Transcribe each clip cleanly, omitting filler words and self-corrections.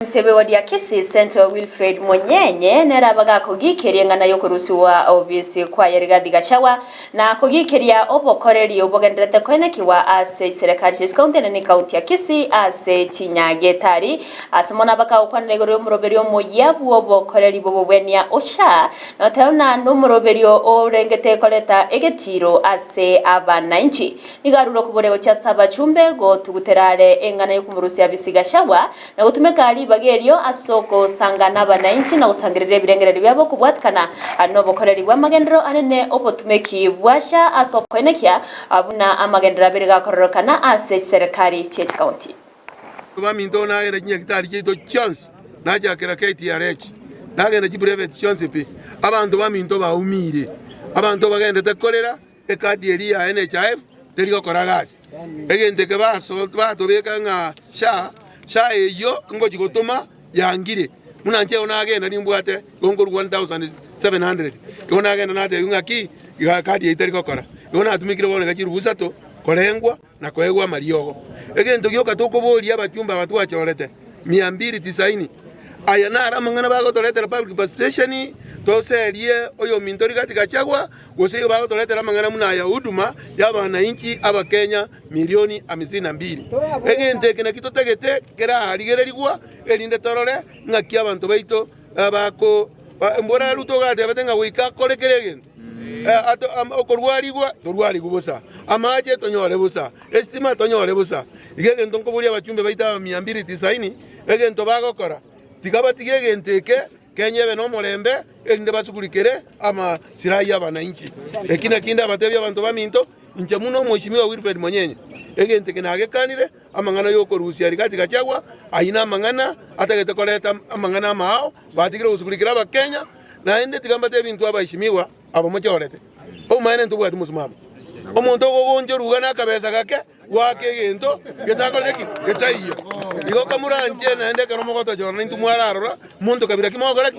Omosebe wa Diakisi Central Wilfred Monyenye nere abaga akogikeria eng'ana y'okorusigwa obisi kwaye Rigathi Gachagua na kogikeria obokoreri obogendererete koenekigwa ase chiserekari chia chikaunti ene ne ekaunti ya Kisii ase chinyagetari. Ase mono abaka gokwanera igoro y'omoroberio omoyia bw'obokoreri bw'obobwenia OSHA na goteba buna nomoroberio orengete koreta egetiiro ase abanainchi. Nigo arure okoboria gochia ase abachumbe gotugutera are eng'ana y'okomorusia Abisi Gachagua na gotumeka ribaga erio ase ogosanga nabanainchi na gosangereria ebirengererio biabo kobwatikana nobokoreri bw'amagenderero anene obotumeki bwasha ase okoenekia buna amagenderero abere gakororokana ase chiserekari chie chikaunti. Abaminto nagenda chinyagitari chiaito chionsi, nachakera KTRH, nagenda chiprivate chionsi pi, abanto baminto baumire, abanto bagendete korera. Ekadi eria ya NHIF teri gokora gasi. Egento eke batobeka ng'a SHA, SHA eyio ngochi gotoma yangire. Buna inche igo nagenda nimbwate igo nkorwa 1700 igo nagenda natebiwa ng'aki iga ekadi eyio teri gokora. Igo natumekire bono iga chirubu isato korengwa na koegwa amariogo. Egento gioka tokoboria abachumba aba twachorete, mia mbili tisaini, aya naro amang'ana bagotoretera public participation, toserie oyominto Rigathi Gachagua, gose igo bagotoretera amang'ana buna aya huduma y'abanainchi abakenya milioni hamsini na mbili. Egento eke nakio totagete kerarigererigwa erinde torore ng'aki abanto baito bako mbora Ruto ogatebete ng'a goika akore kera egento. Okorwarigwa, torwarigwe bosa, amache tonyore bosa, esitima tonyore bosa. Iga egento nkoboria abachumbe baito aba mia mbili tisaini, egento bagokora, tiga batige egento eke Kenya ebe nomorembe, erinde basugurikere amasirayi y'abanainchi. Eki nakio ndabatebie abanto baminto, inche buna Omweshimiwa Wilfred Monyenye, egento eke nagekanire, amang'ana y'okorusia Rigathi Gachagua, ayio namang'ana atagete koreta amang'ana amaao, batigire gosugurikera Abakenya, naende tiga mbatebie intwe abaeshimiwa aba mochorete. Obomaene ntobwati mosimamo. Omonto ogogonchorwa iga nakabesa gake, Goaka egento getakorete ki? Getaiyo. Igo kamoranche naende ekero mogotochora naintwe mwararora, monto kabira ki mogokora ki?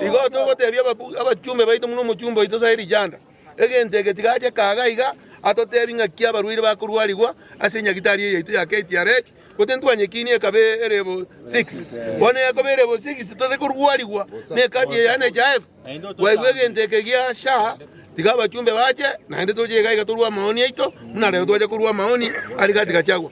Igo togotebia abachumbe baito buna omochumbe oito Sairi Janda, egento eke tigache kaga iga, atotebie ng'aki abarwaire bakorwarigwa ase enyagitari eye yaito ya KTRH, gose ntwanyekinie ekabe erebo 6. Bono ekoba erebo 6 totari korwarigwa ne ekadi eye ya NHIF. Kwaigwa egento eke gia SHA, tiga abachumbe bache, naende toche iga iga torue amaoni aito, buna rero twacha korua amaoni aria gati Gachagua.